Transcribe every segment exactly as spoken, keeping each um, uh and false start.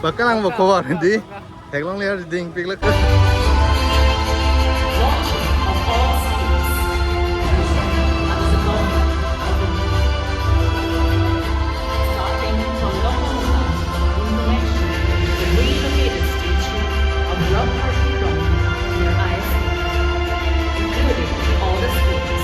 Bakalang bo khobor di. Theklongle dingpik lake. Starting from Dongkamukam in connection with the relocated statue of Longkharpi Rongpi near I S B, including all the schools.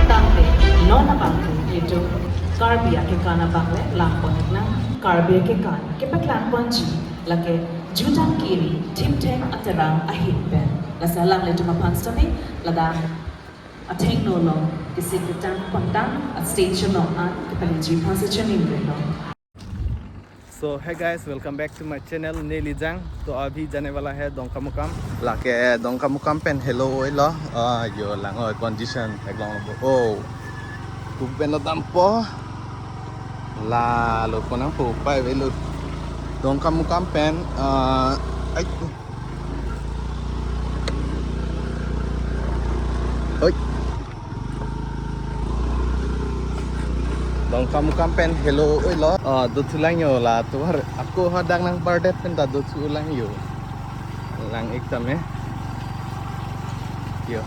Tangte, non abang ke itum Karbi akekan abang le langpon iknang, Karbi akekan kepaklang ponji lake jutang kiri thiptheng aterang ahin pen. Lasi alanglitum aphan sitame ladak athengno along kesik ketang pontang a stage along an kepaliji aphan si choningrilo. So hey guys, welcome back to my channel Neli Jang. तो अभी जाने वाला है डोंकामुकाम। Lake Dongkamukam pen helo-oi lo. Ah, yo lang-oi condition theklong bo. Oh. Kupen lo dampo. Lalo konang po pai velo. Dongkamukam pen, ah, ai. Oi. Dongkamukam pen helo-oi lo. Ah, dothulang yo la tovar. Ako hadak nangpardet pen ta dothulang yo. Lang-ik tame. Yo.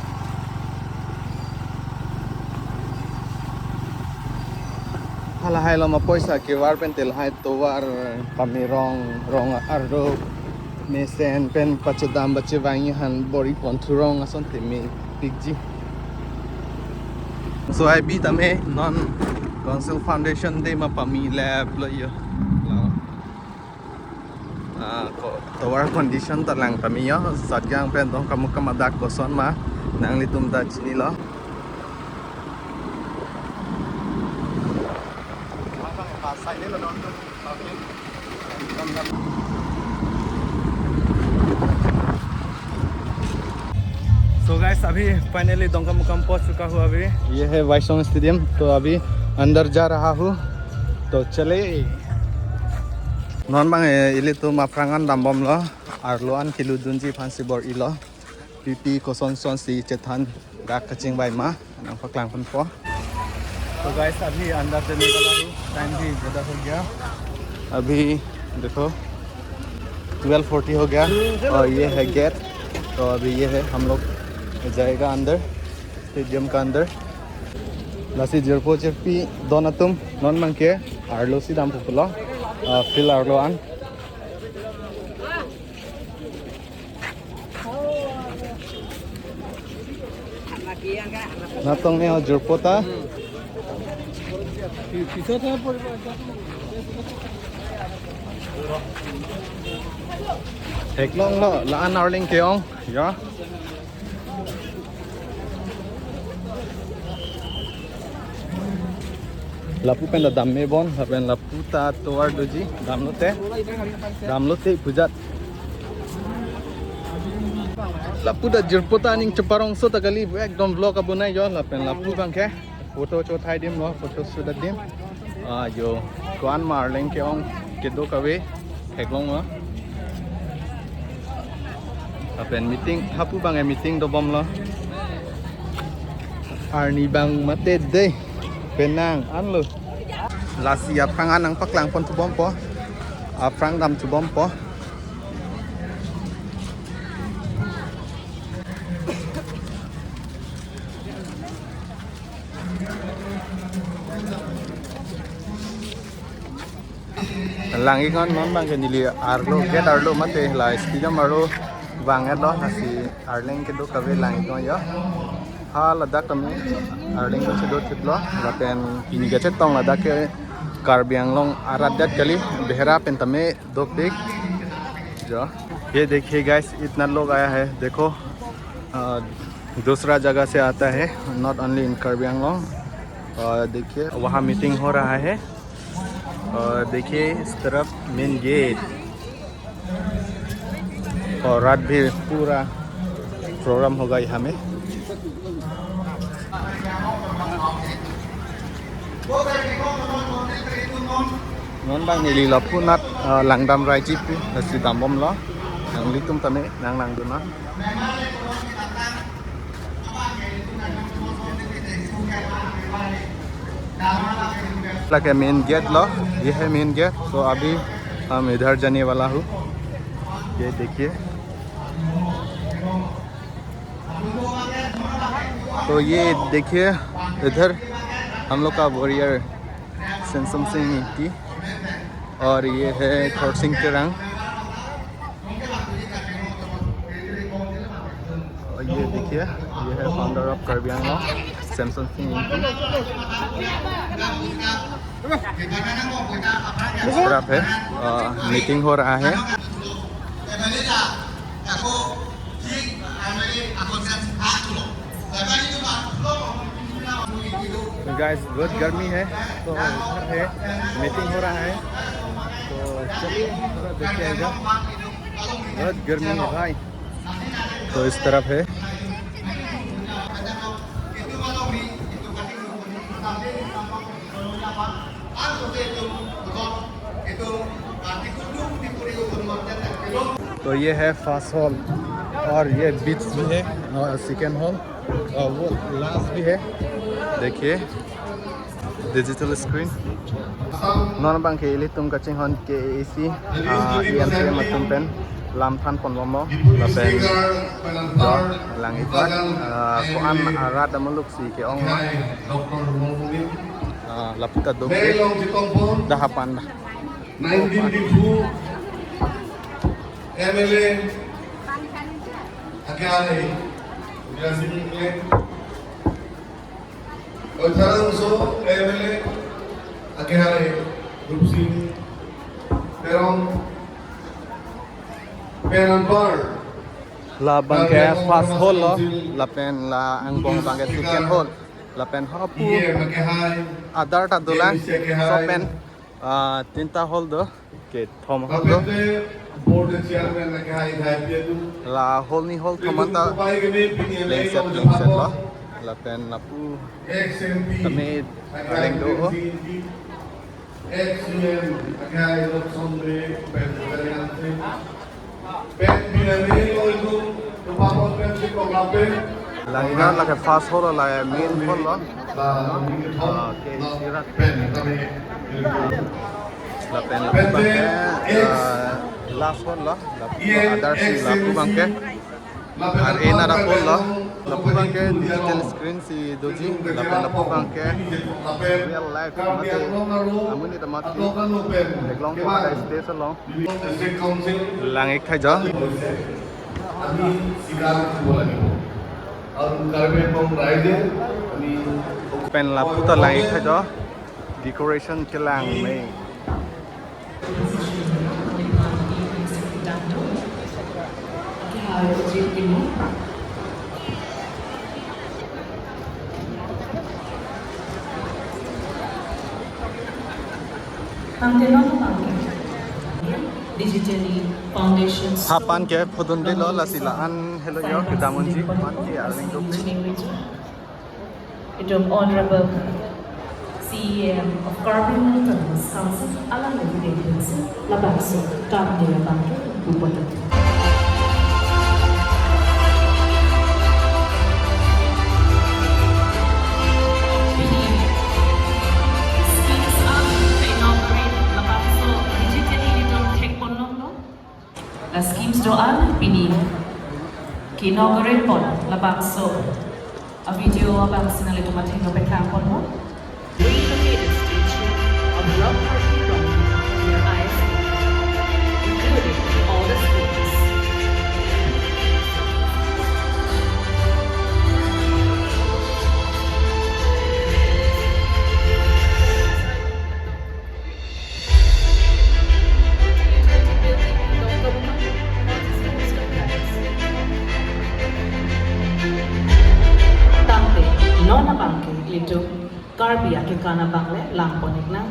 Halahai lo ma poisa kevar pen te lahai tovar pame rong, rong arlo mesen pen pachedam pachevangji aphan bor-i ponthu rong asonte mepikji. So abi tame non Council Foundation Day ma pame lap lo yo. Lo. Ah, ko, tovar condition ta lang pame yo, Satgaon pen Dongkamukam adak koson ma, nanglitum ta chinilo. So guys, अभी finally डोंकामुकाम पहुंच चुका हूँ। अभी ये है वाईसोम स्टेडियम, तो अभी अंदर जा रहा हूँ, तो चले। Non bang, eh, ilitum aphrang an dambomlo, arlo an keludunji aphan si bor-ilo. Pipi kosonson si chethan dak kachingvai ma nangpaklang ponpo. तो गाइस, अभी अंदर जाने वाला हूँ, टाइम भी ज्यादा हो गया। अभी देखो, ट्वेल्व फोर्टी हो गया और ये है गेट। तो अभी ये है, हम लोग जाएगा अंदर, स्टेडियम का अंदर। Lasi jirpo jirpi don atum, non bang ke arlo si dampo pulo, ah, field arlo an. Natong ne ho jirpo ta. Theklonglo, la-an arleng ke-ong, ya. Lapu pen ta dam me bon, lapen lapu ta tovar doji, damlote. Damlote pujat. Lapu ta jirpo ta aning cheparongso ta kali, ekdom vlog abonai yo, lapen lapu bang ke photo chot hai dim lo, photo shoot dim. Ah, yo, ko-an ma arleng ke-ong kedo kave, theklonglo. Lapen meeting, hapu bang e meeting dobomlo. Arni bang mate dei, penang anlo. Lasi aphrang an nangpaklang ponthu bompo. Aphrang damthu bompo. Lang-ik non, non bang ke neli arlo, gate arlo mate la stadium arlo vang-etlo, lasi arleng kedo kave lang-ik non ya. Ha ladak kami arleng kedo thiplo, lapen pini kachetong ladak ke Karbi Anglong arat det kali, behera pen tame dopik. Jo. ये देखिए गाइस, इतना लोग आया है, देखो। अ, दूसरा जगह से आता है, not only in Karbi Anglong। और देखिए, वहाँ मीटिंग हो रहा है। और देखिए, इस तरफ मेन गेट। और रात भी पूरा प्रोग्राम होगा यहाँ में। Non bang neli lapu anat, eh, langdam raiji pu, eh, si dambomlo. Nanglitum tame nanglangdun non. Lake main gate lo, ye hai main gate. तो अभी हम इधर जाने वाला हूँ। ये देखिए, तो ये देखिए, इधर हम लोग का वॉरियर Semsonsing Ingti और ये है Khorsing Terang। और ये देखिए, ये है founder of Karbi Anglong, Semsonsing Ingti। इस तरफ है, अ, मीटिंग हो रहा है। गाइस, बहुत गर्मी है, तो इधर है, मीटिंग हो रहा है, तो चलिए थोड़ा देखते हैं इधर। बहुत गर्मी है भाई। तो इस तरफ है। तो ये है फर्स्ट हॉल और ये बीच भी है और सेकंड हॉल और वो लास्ट भी है। देखिए, digital screen। Non bang ke ilitum kachinghon K A A C, ah, E M C M atum pen lam thanponbomlo lapen do lang-ik rat, ah, ko-an arat amuluk si ke-ong ma. Ah, lapu ta do ke. Dah hapan dah. Nineteen eighty-two M L A akhai Bidyasing Engleng, Otharangso M L A akhai Rupsing Terang, pen anpar labang ke first hall lo, lapen la angbong abang ke second hall, lapen hapu adar ta dolang, so pen, ah, tinta hall do, kethom hall do. La hall ni hall thom anta lengset lengset lo, lapen lapu tame areng do. Ex C M akhai Lobsong Bey pen Kalian Singh pen pinane lo itu, tupapon pen si kok lapen. Lang ina lake first hall lo, la main hall lo. La ini ke thom, ah, okay, la sirat pen kami. Lapen lapu abang ke, ah, last hall lo. Lapu adar si lapu abang ke. Ar ena da hall lo, lapu abang ke digital screen si doji, lapen lapu abang ke real life mate amonit amat theklong ke mate stage along lang-ik thai jo. Pen lapu ta lang-ik thai jo, decoration kelang me. Tangte non bang ke Digitally Foundation Stone. Hapan ke phodun delo, lasi la-an helo yo kedam unji, mati arning duk. Itum Honorable C E M of Karbi Anglong Autonomous Council, alang lagi dengpinsi labangso tangte abang ke bupon. Pini schemes an ke-inaugurate labangso digitally itum thekpon longlo. La schemes do-an pini ke-inaugurate pon labangso a-video abang si nanglitum athengno paklangponpo. Bring the latest issue of Rock Harpi Rock to your eyes, including all the schemes. Tangte non abang ke ilitum Karbi akekan abang le langpon-ik nang.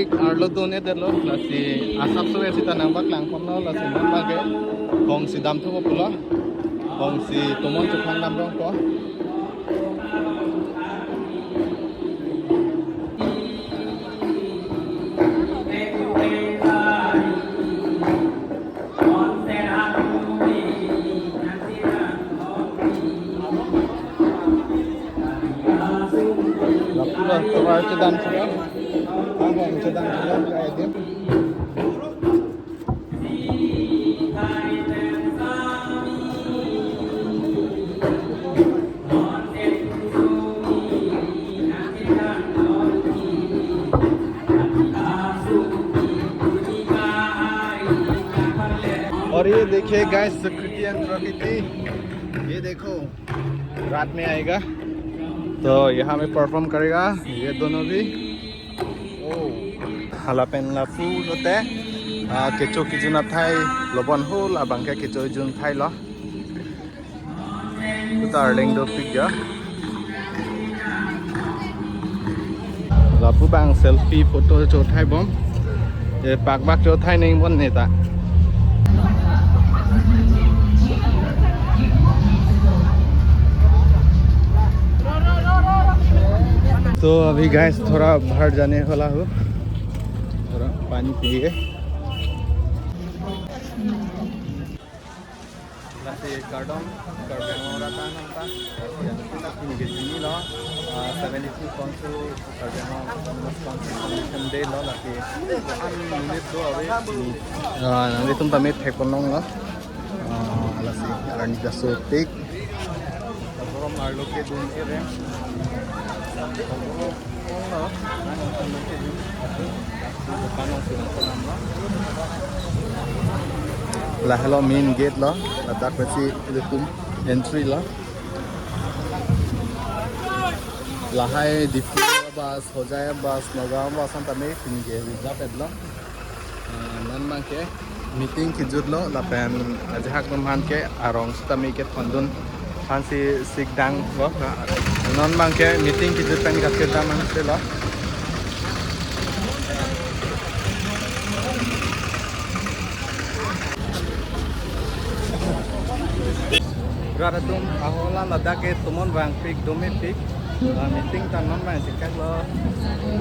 Arlo done detlo, lasi asapso sita nangpaklang ponlo, lasi nangpake kongsi damthupo pulo, kongsi tomon chuklang damrongpo. Lapu lo, tovar chedan sudah. Abang chedan sudah, kayak dia. और ये देखिए guys, सुकृति and प्रकृति, ये देखो, रात में आएगा तो यहाँ में परफॉर्म करेगा ये दोनों भी। ओ, hala pen lapu lote, ah, kecho kejun athai lobon hul, abangke kecho jun thailo. Puta arleng dopik ya. Lapu abang selfie photo chothaibom. E pakbak chothai neng bon neta. तो अभी गाइस थोड़ा बाहर जाने वाला हूँ, थोड़ा पानी पिए। Lasi kardom, kardom ora ta nang ta. Lasi ada kita pini ke sini lo, ah, seventy-two council, kardom Autonomous Council Commission Day lo, lasi an minute do ave. Ah, nanglitum tame thek ponlonglo. Ah, lasi arni jaso tik. Kardom arlo kedun ere. Lahelo main gate lo, ladak pensi ilitum entry lo. Lahai Diphu bus, Hojai bus, Nagaon bus an tame pini ke reserve etlo. Ah, non abangke meeting kejutlo, lapen ajahak atum aphan ke arong sitame kethondun aphansi sikdanglo. Non abangke meeting kejut pen kachedam an selo. Rat atum ahola ladak ke tomon vangpik, domepik. Ah, meeting ta non abang sikaklo.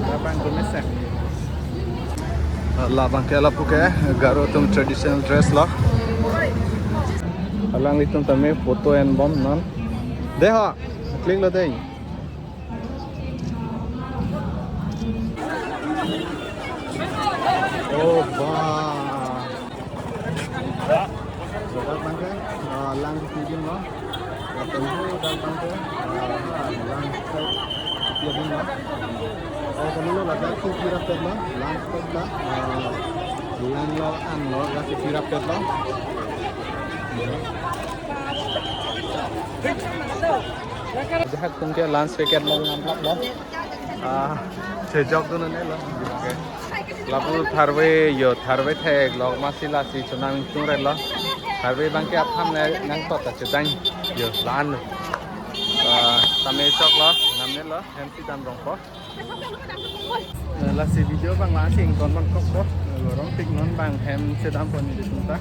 Labang domesen. Ah, labang ke lapu ke Garo atum traditional dress lo. Alanglitum tame photo enbom non. Deho, kliklo dei. Oh, bah. Ladak abangke, ah, lang kejun lo. Lapen ladak abangke, ah, lang side kejun lo. Oh, kami lo ladak ke kirap lo, lang side la, ah, lang lo an lo, ladak ke kirap lo. Ajahak atum ke lunch packet lo ngamlaplo. Ah, chejokdun anelo. Okay. Lapu tharve yo, tharve theklong masi lasi chonam ingtungreklo. Tharve abangke aphan le nangtot ta chedang yo lan. Ah, tame choklo, namnelo, hem si damrongpo. Eh, lasi video abang lasi ington abang kokpo. Eh, lorong tik non abang hem chedam pon ilitum ta.